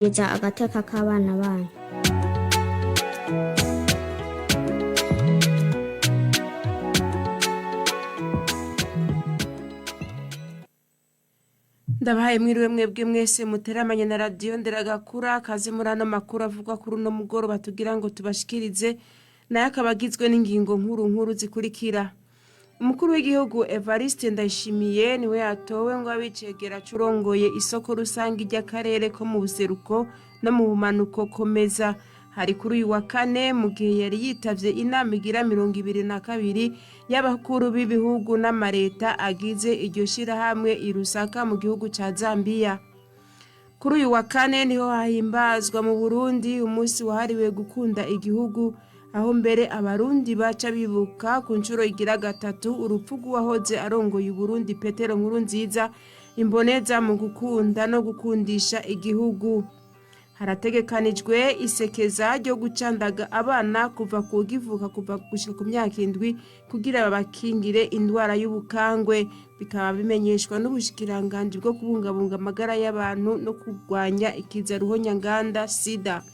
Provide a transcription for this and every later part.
Kubahiriza agateka k'abana banyu. Ndabahaye mwiriwe mwebwe mwese muteramanye na radiyo nderagakura kaze muri ano makuru avugwa kuri uno mugoroba tugira ngo tubashikirize nayo akaba agizwe n'ingingo nkuru nkuru zikurikira. Umukuru w'igihugu Evariste Ndayishimiye niwe yatowe ngo abicegera acurongoye isoko rusange ry'akarere ko mu buseruko no mu bumanuko komeza. Hari kuri uyu wa kane mu gihe yari yitavye inama igira 22 y'abakuru b'ibihugu n'amareta agize iryo shirahamwe i Lusaka mu gihugu ca Zambia. Kuri uyu wa kane niho hahimbazwa mu Burundi umunsi wahariwe gukunda igihugu, aho mbere abarundi baca bibuka ku nshuro igira gatatu urupfu rw'uwahoze arongoye Uburundi Petero Nkurunziza, imboneza mu gukunda no gukundisha igihugu. Harategekanijwe isekeza ryo gucandaga abana kuva ku kivuka kuva gushika ku myaka 7 kugira babakingire indwara y'ubukangwe, bikaba bimenyeshwa n'ubushikiranganji bwo kubungabunga amagara y'abantu no kurwanya ikiza ruhonyanganda sida.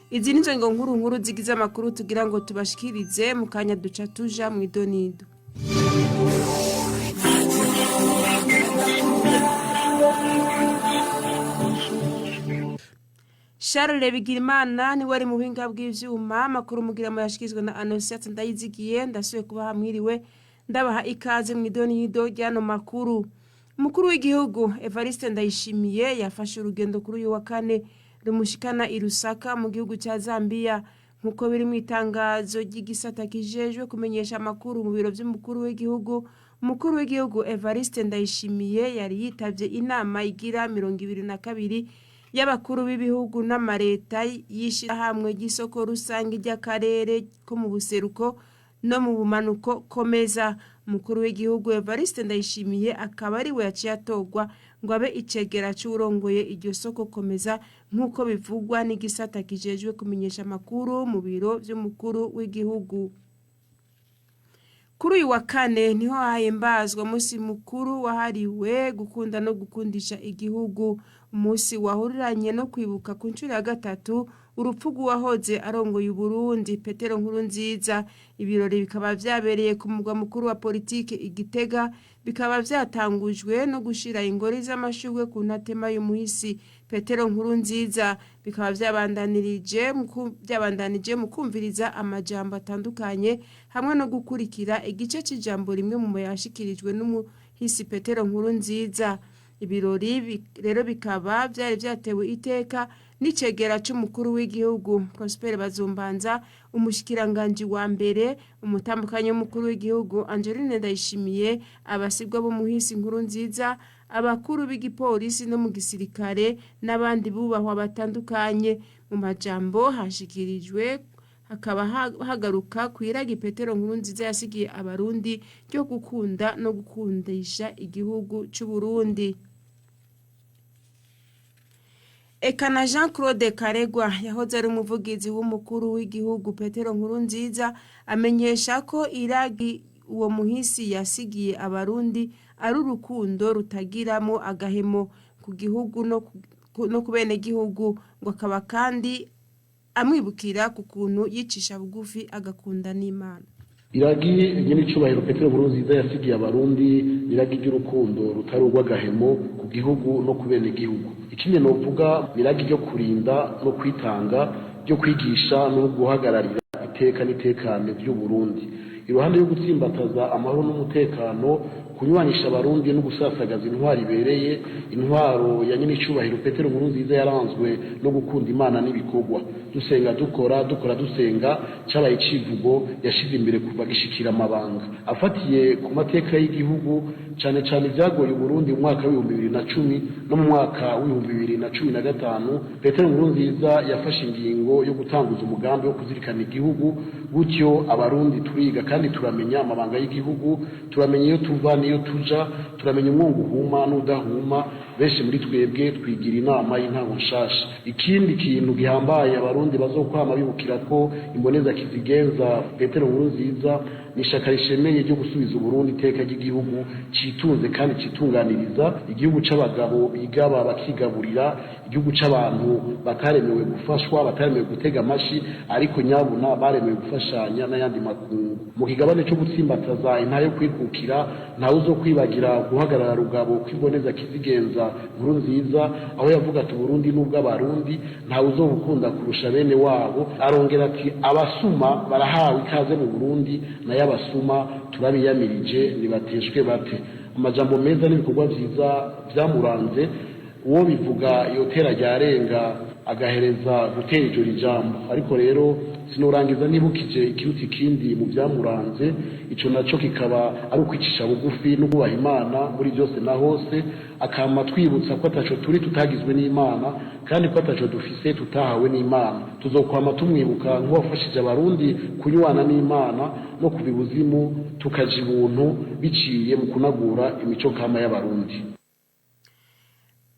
Izi nizo ngingo nkuru nkuru zigize amakuru tugira ngo tubashikirize mu kanya duca tuja mw'idonido. Charles Bigirimana niwe ari mu buhinga bw'ivyuma, amakuru mugira muyashikirizwe na Anosiate Ndayizigiye. Ndasubiye kubaha mwiriwe, ndabaha ikaze mw'idonido ry'ano makuru. Umukuru w'igihugu Evariste Ndayishimiye yafashe urugendo kuri uyu wa kane rumushikana i Lusaka mu gihugu ca Zambia, nk'uko biri mw'itangazo ry'igisata kijejwe kumenyesha amakuru mu biro vy'umukuru w'igihugu. Umukuru w'igihugu Evariste Ndayishimiye yari yitavye inama igira 22 y'abakuru b'ibihugu n'amareta y'ishirahamwe ry'isoko rusange ry'akarere ko mu buseruko no mu bumanuko komeza. Umukuru w'igihugu Evariste Ndayishimiye akaba ari we yaciye atorwa ngo abe icegera c'uwurongoye iryo soko komeza, nk'uko bivugwa n'igisata kijejwe kumenyesha amakuru mu biro vy'umukuru w'igihugu. Kuri uyu wa kane niho hahimbazwa umunsi mukuru wahariwe gukunda no gukundisha igihugu, umunsi wahuriranye no kwibuka ku nshuro ya gatatu urupfu rw'uwahoze arongoye Uburundi Petero Nkurunziza. Ibirori bikaba vyabereye ku mugwa mukuru wa politike i Gitega, bikaba vyatangujwe no gushira ingori z'amashurwe ku ntatema y'umuhisi Petero Nkurunziza, bikaba vyabandanije mu kumviriza amajambo atandukanye hamwe no gukurikira igice c'ijambo rimwe mu yashikirijwe n'umuhisi Petero Nkurunziza. Ibirori rero bikaba vyari vyatewe iteka n'icegera c'umukuru w'igihugu Prosper Bazombanza, umushikiranganji wa mbere, umutambukanyi w'umukuru w'igihugu Angeline Ndayishimiye, abasigwa b'umuhisi Nkurunziza, abakuru b'igipolisi no mu gisirikare n'abandi bubahwa batandukanye. Mu majambo hashikirijwe hakaba hagaruka kw'iragi Petero Nkurunziza yasigiye abarundi ryo gukunda no gukundisha igihugu c'Uburundi. Eka na Jean Claude Karegwa yahoze ari umuvugizi w'umukuru w'igihugu Petero Nkurunziza amenyesha ko iragi uwo muhisi yasigiye abarundi ari urukundo rutagiramo agahemo ku gihugu no ku benegihugu, ngo akaba kandi amwibukira ku kuntu yicisha bugufi agakunda n'Imana. Iragi nyen'icubahiro Petero Nkurunziza yasigiye abarundi iragi ry'urukundo rutari urw'agahemo ku gihugu no ku benegihugu. Ikindi novuga iragi ryo kurinda no kwitanga, ryo kwigisha no guhagararira iteka n'itekane vy'Uburundi. Iruhande yo gutsimbataza amahoro n'umutekano, kunywanisha abarundi no gusasagaza intwaro ibereye, intwaro ya nyen'icubahiro Petero Nkurunziza yaranzwe no gukunda Imana n'ibikorwa. Dusenga dukora, dukora dusenga, cabaye icivugo yashize imbere kuva gishikira amabanga. Afatiye ku mateka y'igihugu, cane cane ivyagoye Uburundi mu mwaka w'2010 no mu mwaka w'2015, Petero Nkurunziza yafashe ingingo yo gutanguza umugambi wo kuzirikana igihugu, gutyo abarundi turiga kandi turamenya amabanga y'igihugu, turamenya iyo tuva n'iyo tuja, turamenya umwungu uhuma n'udahuma. Benshi muri twebwe twigira inama y'intango nshasha. Ikindi kintu gihambaye abarundi bazokwama bibukira ko imboneza kizigenza Petero Nkurunziza ni ishaka rishemeye ryo gusubiza Uburundi iteka ry'igihugu citunze kandi citunganiriza, igihugu c'abagabo bigaba bakigaburira, igihugu c'abantu bataremewe gufashwa, bataremewe gutega amashi, ariko nyabuna baremewe gufashanya n'ayandi makungu. Mu kigabane co gutsimbataza intahe yo kwikukira, ntawe uzokwibagira guhagarara rugabo kw'imboneza kizigenza Nkurunziza, aho yavuga ati Uburundi n'ubw'abarundi, ntawe uzobukunda kurusha bene wabo. Arongera ati abasuma barahawe ikaze mu Burundi, nayo abasuma turabiyamirije nibateshwe bate. Amajambo meza n'ibikorwa vyiza vyamuranze, uwo bivuga yotera ryarenga agahereza gutera ijoro ijambo. Ariko rero sinorangiza nibukije ikiruta ikindi mu byamuranze, ico naco kikaba ari ukwicisha bugufi no kubaha Imana muri byose na hose, akama twibutsa ko ataco turi tutagizwe n'Imana, kandi ko ataco dufise tutahawe n'Imana. Tuzokwama tumwibuka nk'uwafashije abarundi kunywana n'Imana no kuva ibuzimu tukaja ibuntu biciye mu kunagura imico kama y'abarundi.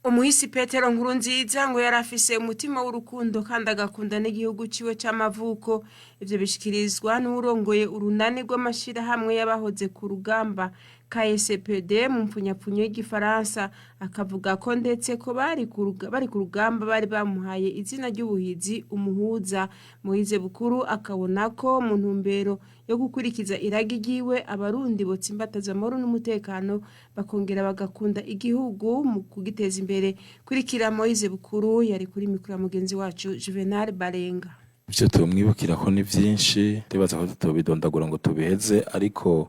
Umuhisi Petero Nkurunziza ngo yari afise umutima w'urukundo kandi agakunda n'igihugu ciwe c'amavuko. Ivyo bishikirizwa n'uwurongoye urunani rw'amashirahamwe y'abahoze ku rugamba KSPD mu mpfunyapfunyo y'igifaransa, akavuga ko ndetse ko bari ku rugamba bari bamuhaye izina ry'ubuhizi umuhuza. Moise Bukuru akabona ko mu ntumbero yo gukurikiza iragi ryiwe, abarundi botsimbataza amahoro n'umutekano, bakongera bagakunda igihugu mu kugiteza imbere. Kurikira Moise Bukuru yari kuri mikoro ya mugenzi wacu Juvenal Barenga. Ivyo tumwibukira ko ni vyinshi, ndibaza ko tutobidondagura ngo tubiheze, ariko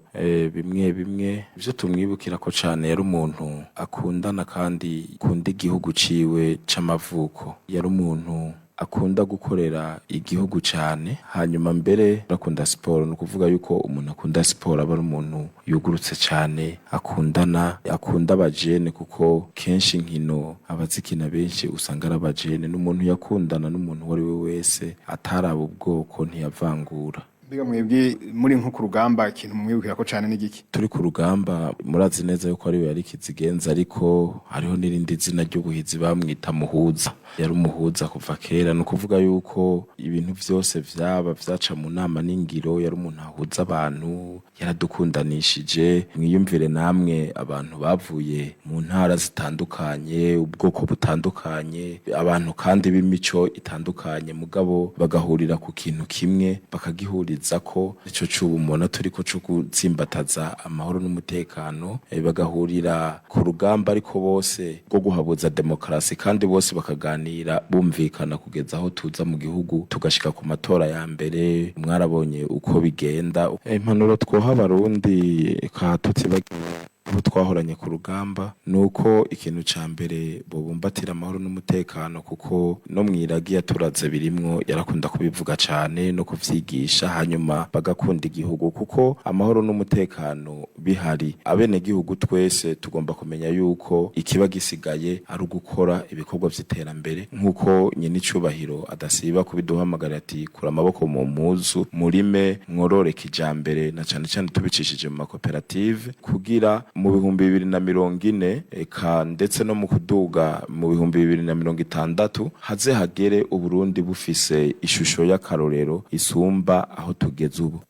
bimwe bimwe ivyo tumwibukira ko cane, yari umuntu akundana kandi akunda igihugu ciwe c'amavuko. Yari umuntu akunda gukorera igihugu cane, hanyuma mbere akunda siporo. Ni ukuvuga yuko umuntu akunda siporo aba ari umuntu yugurutse cane, akundana, akunda abajene, kuko kenshi inkino abazikina benshi usanga ari abajene. N'umuntu yakundana n'umuntu uwo ari we wese, ataraba ubwoko, ntiyavangura. Mbega mwebwe muri nko ku rugamba, ikintu mumwibukira ko cane n'igiki? Turi ku rugamba, murazi neza yuko ariwe yari kizigenza, ariko hariho n'irindi zina ry'ubuhizi bamwita muhuza. Yari umuhuza kuva kera, ni ukuvuga yuko ibintu vyose vyaba vyaca mu nama n'ingiro. Yari umuntu ahuza abantu, yaradukundanishije. Mwiyumvire namwe abantu bavuye mu ntara zitandukanye, ubwoko butandukanye, abantu kandi b'imico itandukanye, mugabo bagahurira ku kintu kimwe, bakagihuriza ko ico cubu mubona turiko co gutsimbataza amahoro n'umutekano, bagahurira ku rugamba ariko bose rwo guhabuza demokarasi, kandi bose bakaganira bumvikana kugeza aho tuza mu gihugu tugashika ku matora ya mbere. Mwarabonye uko bigenda. Impanuro twoha abarundi, eka tutibagiwe abo twahoranye ku rugamba, nuko ikintu ca mbere bobumbatira amahoro n'umutekano, kuko no mwiragi yaturaze birimwo, yarakunda kubivuga cane no kuvyigisha. Hanyuma bagakunda igihugu, kuko amahoro n'umutekano bihari, abenegihugu twese tugomba kumenya yuko ikiba gisigaye ari ugukora ibikorwa vy'iterambere, nk'uko nyenicubahiro adasiba kubiduhamagarira ati kura amaboko mu mpuzu, murime, mworore kijambere, na cane cane tubicishije mu makoperative, kugira mu 2040, eka ndetse no mu kuduga mu 2060, haze hagere Uburundi bufise ishusho y'akarorero isumba aho tugeze ubu.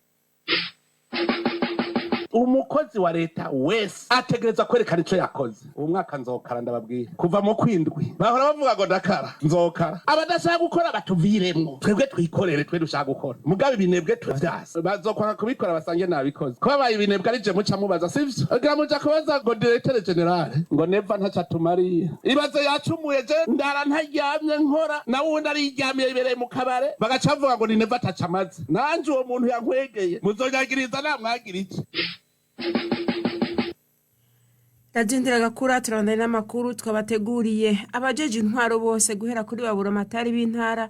Umukozi wa leta wese ategereza kwerekana ico yakoze. Ubu mwaka nzokara, ndababwira, kuva mu kwindwi bahora bavuga ngo ndakara, nzokara. Abadashaka gukora batuviremwo, twebwe twikorere, twe dushaka gukora. Mugabo ibinebwe tuvyase, bazokwanga kubikora basange nabikoze. Ko babaye ibinebwe ari je muca mubaza, sivyo? Agira muja kubaza ngo directeur général ngo neva ntaco atumariye. Ibaze yacumuye, je ndara ntaryamye nkora, nawe uwundi ariryamiye yibereye mu kabare, bagaca bavuga ngo ni neva ataco amaze. Nanje uwo muntu yankwegeye muzonyagiriza namwagira iki? Radiyo Ndiragakura, turabandanya n'amakuru twabateguriye. Abajeje intwaro bose guhera kuri babura amatari b'intara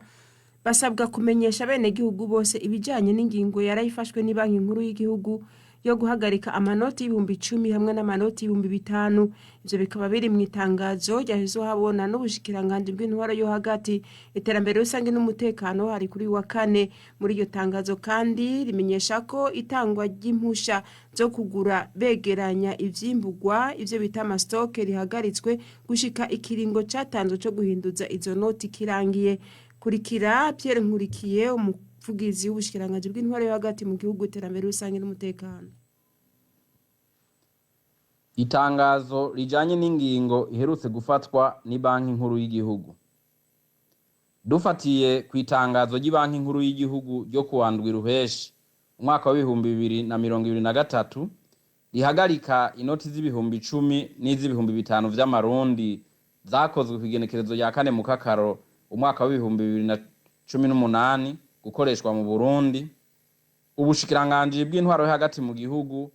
basabwa kumenyesha abenegihugu bose ibijanye n'ingingo yarayifashwe ni Banki Nkuru y'igihugu yo guhagarika amanoti 10,000 hamwe n'amanoti 5,000. Ivyo bikaba biri mu itangazo ryaheze habona n'ubushikiranganji bw'intwaro yo hagati, iterambere rusange n'umutekano, hari kuri wa kane. Muri iryo tangazo kandi rimenyesha ko itangwa ry'impusha zo kugura begeranya ivyimbugwa, ivyo bita amastoke, rihagaritswe gushika ikiringo catanzwe co guhinduza izo noti kirangiye. Kurikira Pierre Nkurikiye, umuvugizi w'ubushikiranganji bw'intwaro yo hagati mu gihugu, iterambere rusange n'umutekano. Itangazo rijanye n'ingingo iherutse gufatwa ni Banki Nkuru y'Igihugu. Dufatiye ku itangazo ry'Ibanki Nkuru y'Igihugu ryo kuwa ndwi Ruheshi umwaka wa 2023, rihagarika inoti z'10,000 n'iz'ibihumbi 5 vy'amarundi zakozwe kw'igenekerezo rya 4 Mukakaro umwaka wa 2018 gukoreshwa mu Burundi, ubushikiranganji bw'intwaro yo hagati mu gihugu,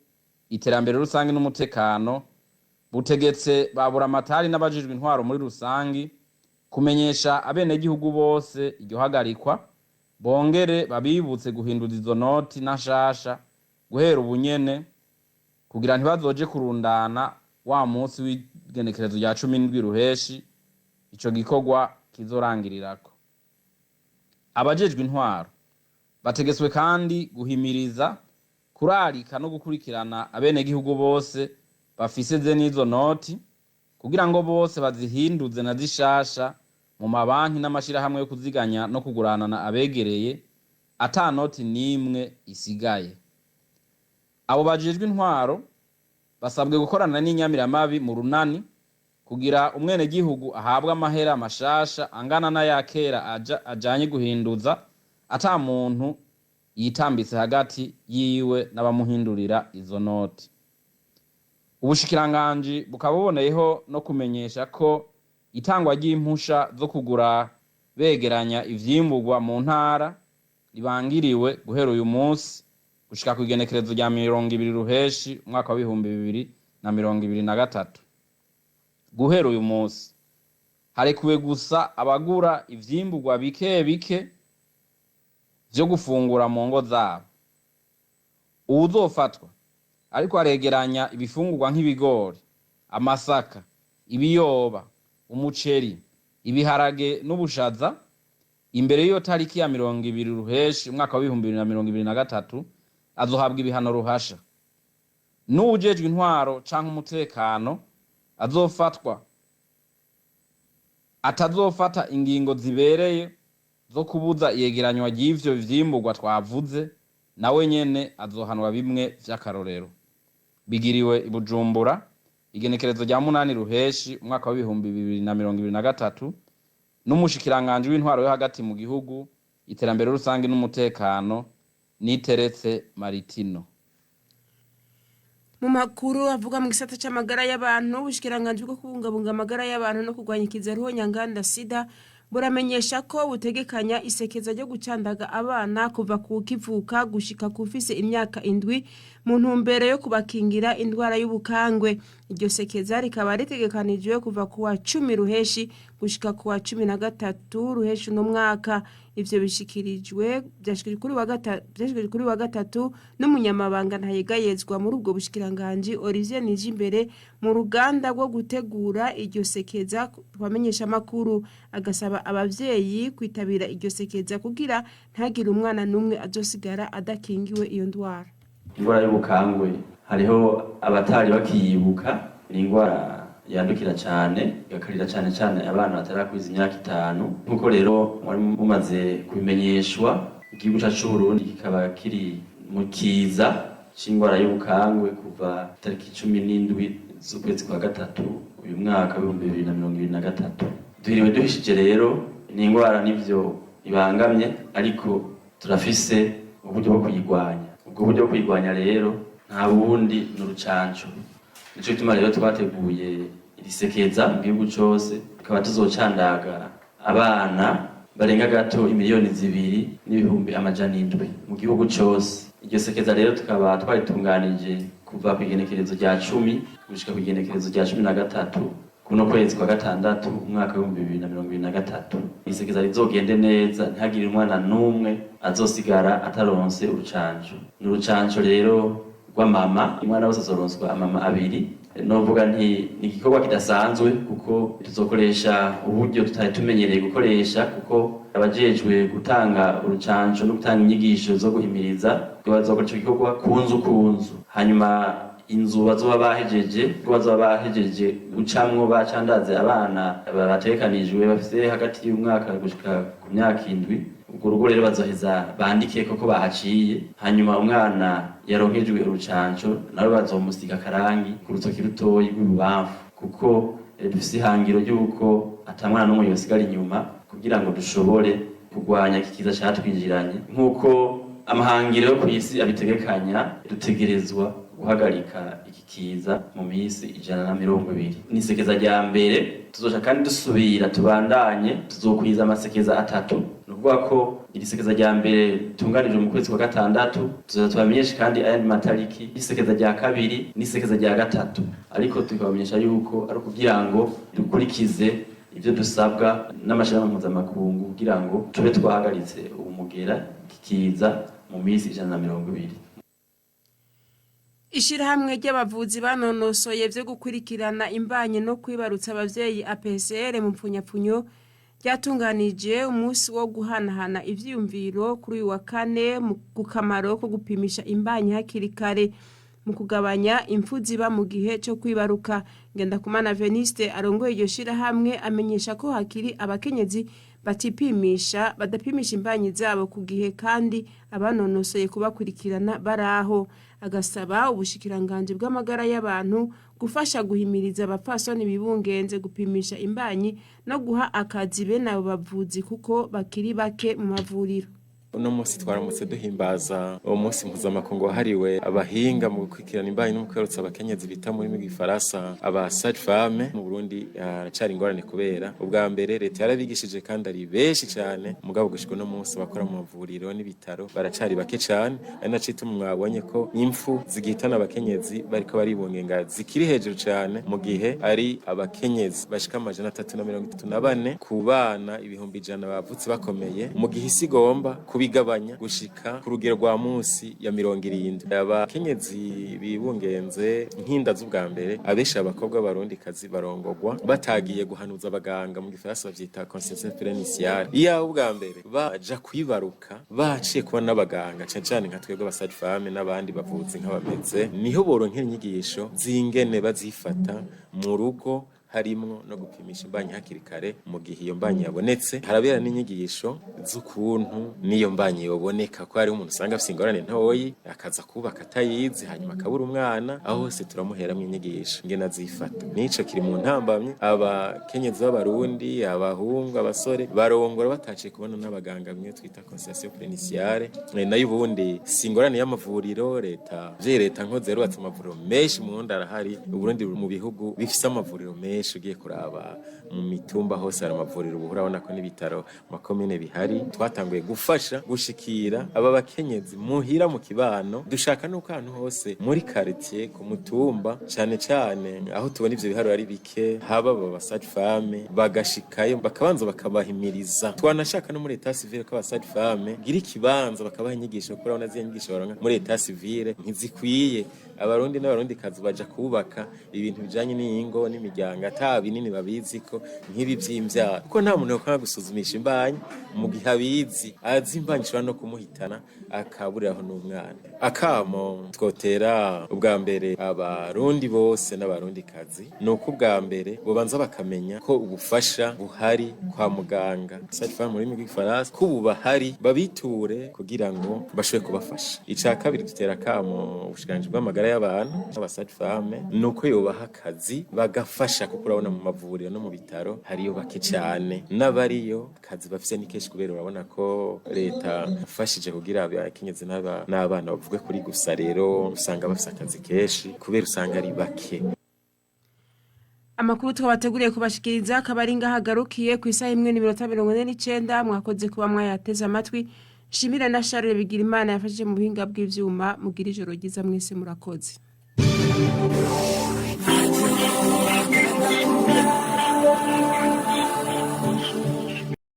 iterambere rusange n'umutekano butegetse baburamatari n'abajejwe intwaro muri rusangi kumenyesha abenegihugu bose iryo hagarikwa, bongere babibutse guhinduza izo noti na nshasha guhera ubunyene, kugira ntibazoje kurundana wa munsi w'igenekerezo rya 17 Ruheshi ico gikorwa kizorangirirako. Abajejwe intwaro bategetswe kandi guhimiriza, kurarika no gukurikirana abenegihugu bose bafise ze n'izo noti, kugira ngo bose bazihinduze na zishasha mu mabanki n'amashirahamwe yo kuziganya no kuguranana abegereye, ata noti n'imwe isigaye. Abo bajejwe intwaro basabwe gukorana n'inyamiramabi mu runani, kugira umwenegihugu ahabwe amahera mashasha angana n'aya kera ajanye guhinduza, ata muntu yitambitse hagati yiwe n'abamuhindurira izo noti. Ubushikiranganji bukaba buboneyeho no kumenyesha ko itangwa ry'impusha zo kugura begeranya ivyimburwa mu ntara ribangiriwe guhera uyu munsi gushika ku igenekerezo rya 20 Ruheshi umwaka wa 2023. Guhera uyu munsi harekuwe gusa abagura ivyimburwa bike bike vyo gufungura mu ngo zabo. Uwuzofatwa ariko aregeranya ibifungurwa nk'ibigori, amasaka, ibiyoba, umuceri, ibiharage n'ubushaza imbere y'iyo tariki ya 20 Ruheshi umwaka wa 2023 azohabwa ibihano ruhasha. N'uwujejwe intwaro canke umutekano azofatwa atazofata ingingo zibereye zo kubuza iyegeranywa ry'ivyo vyimburwa twavuze, nawe nyene azohanwa bimwe vy'akarorero. Bigiriwe i Bujumbura igenekerezo rya 8 Ruheshi umwaka wa 2023 n'umushikiranganji w'intwaro yo hagati mu gihugu, iterambere rusange n'umutekano, Niteretse Maritino. Mu makuru avuga mu gisata c'amagara y'abantu, ubushikiranganji bwo kubungabunga amagara y'abantu no kurwanya ikiza ruhonyanganda sida buramenyesha ko butegekanya isekeza ryo gucandaga abana kuva ku kivuka gushika kufise imyaka 7, mu ntumbero yo kubakingira indwara y'ubukangwe. Iryo sekeza rikaba ritegekanijwe kuva ku wa 10 Ruheshi gushika ku wa 13 Ruheshi uno mwaka. Ivyo bishikirijwe byashikirijwe kuri wa gatatu n'umunyamabanga ntayegayezwa muri ubwo bushikiranganji, Olivier Nijimbere, mu ruganda rwo gutegura iryo sekeza twamenyesha makuru, agasaba abavyeyi kwitabira iryo sekeza kugira ntagire umwana n'umwe azosigara adakingiwe iyo ndwara. Indwara y'ubukangwe hariho abatari bakiyibuka. Ni indwara yandukira cyane, igakarira cyane cyane abana batarakwiza imyaka 5. Nk'uko rero mwari mumaze kubimenyeshwa, igihugu cyacu c'Uburundi kikaba kiri mu kiza c'indwara y'ubukangwe kuva tariki 17 z'ukwezi kwa gatatu uyu mwaka wa 2023. Duhiriwe duhishije rero, ni indwara nivyo ibangamye, ariko turafise uburyo bwo kuyigwanya. Ubwo buryo bwo kuyigwanya rero nta bundi, ni urucanco. Nico gituma rero twateguye iri sekeza mu gihugu cose, tukaba tuzocandaga abana barenga gato 2,700,000 mu gihugu cose. Iryo sekeza rero tukaba twaritunganije kuva ku igenekerezo rya 10 gushika ku igenekerezo rya 13 kuno kwezi kwa gatandatu umwaka wa 2023. Isekeza rizogende neza, ntihagire umwana n'umwe azosigara ataronse urucanco. Ni urucanco rero. rw'amama. Umwana wese azoronswa amama abiri. Novuga nti ni igikorwa kidasanzwe, kuko tuzokoresha uburyo tutari tumenyereye gukoresha, kuko abajejwe gutanga urucanco no gutanga inyigisho zo guhimiriza bazokora ico gikorwa ku nzu ku nzu. Hanyuma inzu bazoba bahejeje, ko bazoba bahejeje gucamwo bacandaze abana bategekanijwe bafise hagati y'umwaka gushika ku myaka 7, urwo rugo rero bazoheza bandike koko bahaciye. Hanyuma umwana yaronkejwe urucanco nawe bazomusiga akarangi ku rutoki rutoyi rw'ibubamfu, kuko dufise ihangiro ry'uko ata mwana n'umwe yosigara inyuma, kugira ngo dushobore kurwanya iki kiza catwinjiranye. Nk'uko amahangiro yo kw'isi abitegekanya, dutegerezwa guhagarika iki kiza mu minsi 120. N'isekeza rya mbere, tuzoca kandi dusubira tubandanye, tuzokwiza amasekeza 3. Ni ukuvuga ko iri sekeza rya mbere tunganijwe mu kwezi kwa 6, tuzoza tubamenyeshe kandi ayandi matariki y'isekeza rya kabiri n'isekeza rya 3. Ariko tukabamenyesha yuko ari ukugira ngo dukurikize ibyo dusabwa n'amashirahamwe mpuzamakungu, kugira ngo tube twahagaritse umugera iki kiza mu minsi 120. Ishirahamwe ry'abavuzi banonosoye vyo gukurikirana imbanyi no kwibarutsa abavyeyi APSR mu mpfunyapfunyo ryatunganije umunsi wo guhanahana ivyiyumviro kuri uyu wa kane ku kamaro ko gupimisha imbanyi hakiri kare mu kugabanya impfu ziba mu gihe cyo kwibaruka. Ngendakumana Veniste arongoye iryo shirahamwe amenyesha ko hakiri abakenyezi batipimisha, badapimisha imbanyi zabo ku gihe, kandi abanonosoye kubakurikirana baraho. Agasaba ubushikiranganji bw'amagara y'abantu gufasha guhimiriza abapfasoni bibungenze gupimisha imbanyi no guha akazi bene abo bavuzi, kuko bakiri bake mu mavuriro. Uno munsi twaramutse duhimbaza uwo munsi mpuzamakungu wahariwe abahinga mu gukurikirana imbanyi no mu kwibarutsa abakenyezi, bita mu rurimi rw'igifaransa aba sage-femme. Mu Burundi haracari ingorane, kubera ubwa mbere leta yarabigishije kandi ari benshi cane, mugabo gushika uno munsi abakora mu mavuriro n'ibitaro baracari bake cane, ari naco gituma mwabonye ko impfu zigihitana abakenyezi bariko baribungenga zikiri hejuru cane, mu gihe ari abakenyezi bashika 334 ku bana 100,000 bavutse bakomeye, mu gihe isi igomba kubigabanya gushika ku rugero rwa munsi ya 70. Abakenyezi bibungenze nk'inda z'ubwa mbere, abenshi abakobwa b'abarundikazi barongogwa batagiye guhanuza abaganga, mu gifaransa bavyita conception préinitiale. Iyo ubwa mbere baja kwibaruka baciye kuba n'abaganga, cane cane nka twebwe aba sage-femme n'abandi bavuzi nk'abameze, niho boronkera inyigisho z'ingene bazifata mu rugo, harimwo no gupimisha imbanyi hakiri kare mu gihe iyo mbanyi yabonetse. Harabera n'inyigisho z'ukuntu n'iyo mbanyi yoboneka, ko hariho umuntu usanga afise ingorane ntoyi akaza kubaka atayizi, hanyuma akabura umwana. Aho hose turamuheramwo inyigisho ingene azifata. Nico kiri mu ntambamye abakenyezi b'abarundi, abahungu, abasore barongora bataciye kubona n'abaganga, bimwe twita consultation préinitiale. Nayo ubundi si ingorane y'amavuriro. Leta vye, leta nkoze yarubatse amavuriro menshi mu Burundi arahari. Uburundi buri mu bihugu bifise amavuriro menshi, ugiye kuraba mu mitumba hose hari amavuriro, ubu urabona ko n'ibitaro makomine bihari. Twatanguye gufasha gushikira aba bakenyezi muhira mu kibano, dushaka nuko ahantu hose muri quartier, ku mutumba, cane cane aho tubona ivyo biharuro ari bike, haba aba sage-femme bagashikayo bakabanza bakabahimiriza. Twanashaka no muri état civil ko aba sage-femme gira ikibanza bakabaha inyigisho, kuko urabona ziriya nyigisho baronka muri état civil ntizikwiye. Abarundi n'abarundikazi baja kubaka ibintu bijanye n'ingo n'imiryango ata binini babiziko, nk'ibi vy'imvyaro, kuko nta muntu yokwanga gusuzumisha imbanyi mu gihe abizi, azi imbanyi ishobora no kumuhitana akaburiraho n'umwana. Akamo twotera ubwa mbere abarundi bose n'abarundikazi ni uko ubwa mbere bobanza bakamenya ko ubufasha buhari kwa muganga, sage-femme mu rurimi rw'igifaransa, ko ubu bahari, babiture kugira ngo bashobore kubafasha. Ica kabiri, dutera akamo ubushikiranganji bw'amagara y'abantu aba sage-femme ni uko yobaha akazi bagafasha, kuko urabona mu mavuriro no mu bitaro hariyo bake cane, n'abariyo akazi bafise ni kenshi, kubera urabona ko leta yafashije kugira abakenyezi n'abana bavuge kuri gusa, rero usanga bafise akazi kenshi kubera usanga ari bake. Amakuru twabateguriye kubashikiriza akaba ari ngaho agarukiye ku isaha 1:49. Mwakoze kuba mwayateze amatwi. Shimira na Charles Bigirimana yafashije mu buhinga bw'ivyuma. Mugira ijoro ryiza mwese, murakoze.